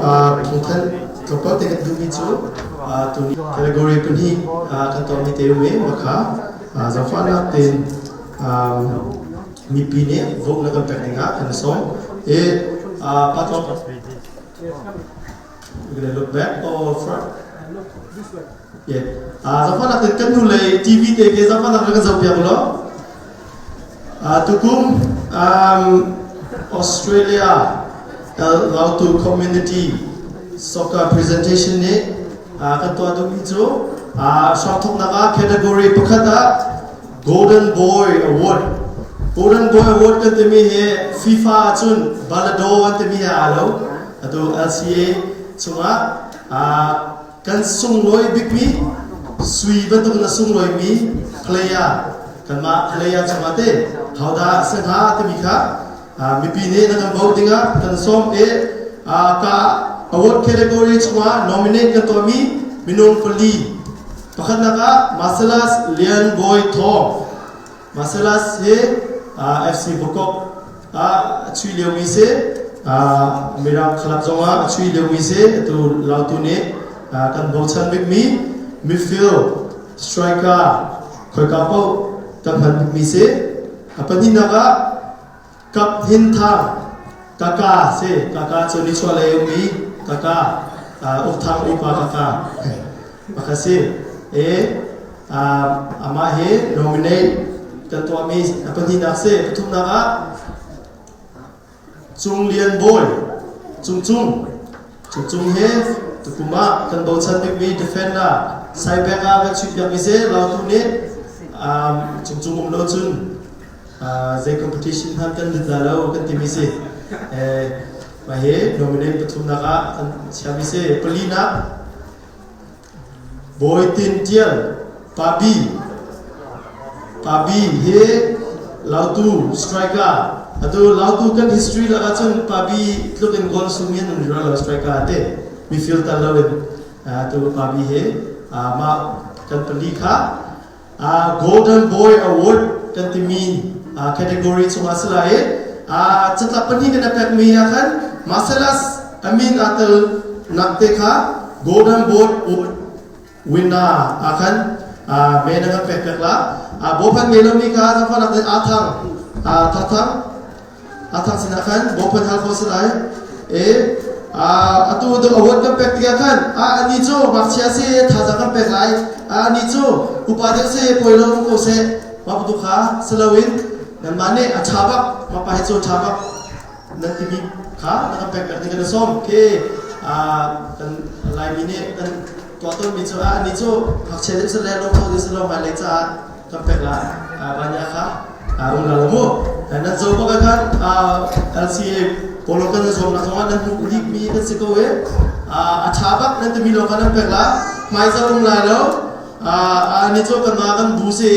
Thawngthanh tlawmpal te kan duhmi cu tuni category pahnih kan tuahmi te um i makha zaangfahnak tein mipi nih vote na kan pek dingah kan sawm. I pa tlawm We're gonna look back or front? Yeah. Zaangfahnak tein kan hnulei TV te ke zaangfahnak kan zoh piak law. Tukum Australia Lautu Community Soccer Presentation nih kan tuah duhmi cu hramthawknak ah category pakhat ah Golden Boy Award. Golden Boy Award kan timi hi FIFA ahcun Ballon d'Or kan timi he aa lo. Atu LCA chungah kan sunglawi bikmi sui bantuk na sunglawimi player kanmah player chungah te hodah si hnga timi kha mipi nih nan kan vote dingah kan sawm i ka award category chungah nominate kan tuahmi minung pali. Pakhatnak ah Marcellus Lian Bawi Thawng. Marcellus hi FC Bukok ah a chui liomi si. Mirang club zongah a chui liomi si. Atu Lautu nih kan bochan bikmi midfield striker khoika paoh kan hman bikmi si. A pahnihnak ah Kap Hin Thang Kaka si. Kaka cu nichuahlei ummi Kaka Uk Thang upa Kaka pakhat si. E amah hi nominate kan tuahmi a pahnihnak si. Pathumnak ah Cung Lian Bawi Cung Cung Cung Cung hi tukum ah kan bochan bikmi defender Saibek ah kan chuih piakmi si. Lautu nih Cung Cung um lo cun zei competition hmanh kan lut la lo kan timi si. Mah hi nominate pathumnak ah kan chiami si. Palinak Bawi Tin Tial Pabi Pabi hi Lautu striker. Atu Lautu kan history lak ahcun Pabi tluk in goal sung in um lo striker te midfield tal lo in atu Pabi hi mah kan pali kha Golden Boy Award kan timi category chungah si lai i catlap pahnih kan i pekmi ah khan Marcellus amin aa tel nak te kha Golden Boy Award winner ah khan me na kan pek pek la. Bawphan ngei lomi kha zangfahnak in aa thang thang thang aa thang sinah khan bawphan hal kho si lai e. Atu tu award kan pek tikah khan a ani cu ngakchia si, thazaang kan pek lai, a ani cu upa deuh si, poi lo ko seh mah bantuk kha si loin nanmah nih a ṭha bak, mah pa hi cu ṭha bak nan timi kha na kan pek pek ding kan i sawm khi. Kan Laimi nih kan tuah tawnmi cu a ani cu ngakchia deuh si le lungtho deuh si lo, hmailei caah kan pek la banya kha um la mu. Nan zo bak khan LCA polo kan zuam nak zongah nan hmuh lik mi kan si ko e. A tha bak nan timi lo kha nan pek la. Hmai za um lai lo ani chu kan ma kan bu se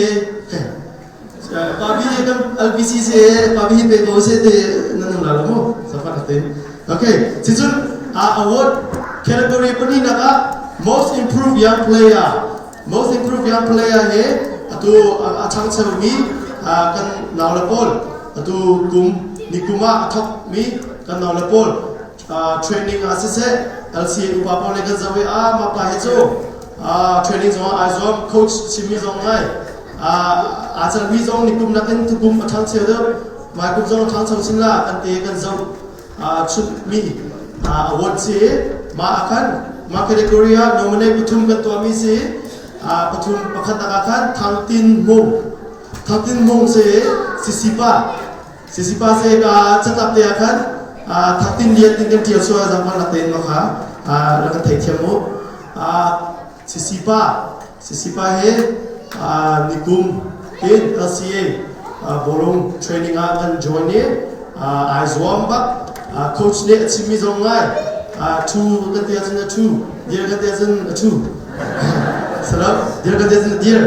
pa bi kan LPC se pa bi pe ko se te nan um la lo mu safa te. Okay, cun award category pani nak ah most improved young player. Most improved young player he atu a ṭhangchomi kan naule pawl, atu kum nikum ah a thawkmi kan naule pawl training ah siseh, LCA upa pawl nih kan zoh i a mah pa hi cu training zong ah ai zuam, coach chimmi zong ngai aa calmi zong nikum nakin tukum a ṭhangcho deuh, mai kum zong a ṭhangcho chin la kan te kan zoh chunhmi award si. Mah ah khan mah category ah nominate pathum kan tuahmi si. Pathum pakhatnak ah khan Thang Tin Mung. Thang Tin Mung si Sisipa Sisipa se ka catlap te ah khan Thang Tin Lian tin kan tial sual, zangfang nak tein ma kha rak kan theithiam mu. Sisipa Sisipa he nikum in LCA bawlung training ah kan join i ai zuam bak, coach nih a chimmi zong ngai, thu kan ti ahcun a thu, dir kan ti ahcun a thu, salam dir kan ti ahcun a dir,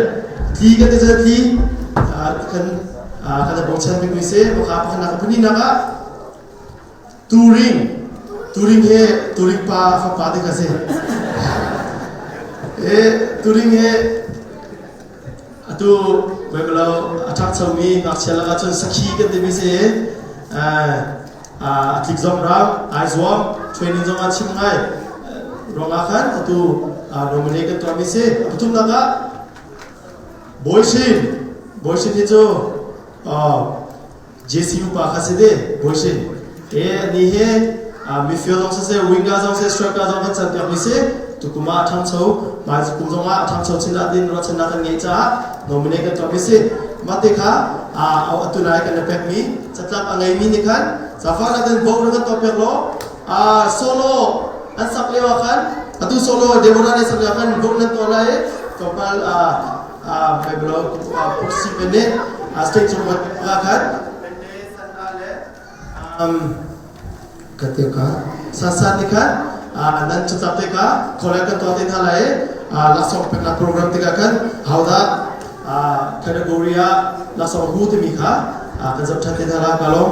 tli kan ti ahcun a tli. Kan kan bochan bikmi si baka pakhatnak. Pahnihnak ah Turing Turing he Turing pa fapa te kha si e. Turing he atu Bible a ṭhangchomi ngakchia lakah cun sakhi kan timi si. A tlik zong ram ai zuam. Training zong ah chim ngai ruangah khan atu nominate kan tuahmi si. A pathumnak ah Bawi Shin. Bawi Shin hi cu JCU pa kha si de Bawi Shin. He ni he midfield zong siseh, winger zong siseh, striker zong kan can piakmi si. Tukum ah a ṭhangcho, hmai kum zong ah a ṭhangcho chin ah din ruahchannak kan ngeih caah nominate kan tuahmi si. Mah te kha atu lai kan i pekmi catlap a ngeimi nih khan zafa na kan vote na kan tuah piak law solo an sak lio ah khan atu solo Deborah nih sak lio ah khan vote nan tuah lai i tlawmpal Bible puksi pen nih state cung ah khan ka te ka sasa te khan nan catlap te ka collect kan tuah te hna lai laksawng peknak program tikah khan hodah category ah laksawng hu timi kha kan zoh ṭhan te hna la ka lawm.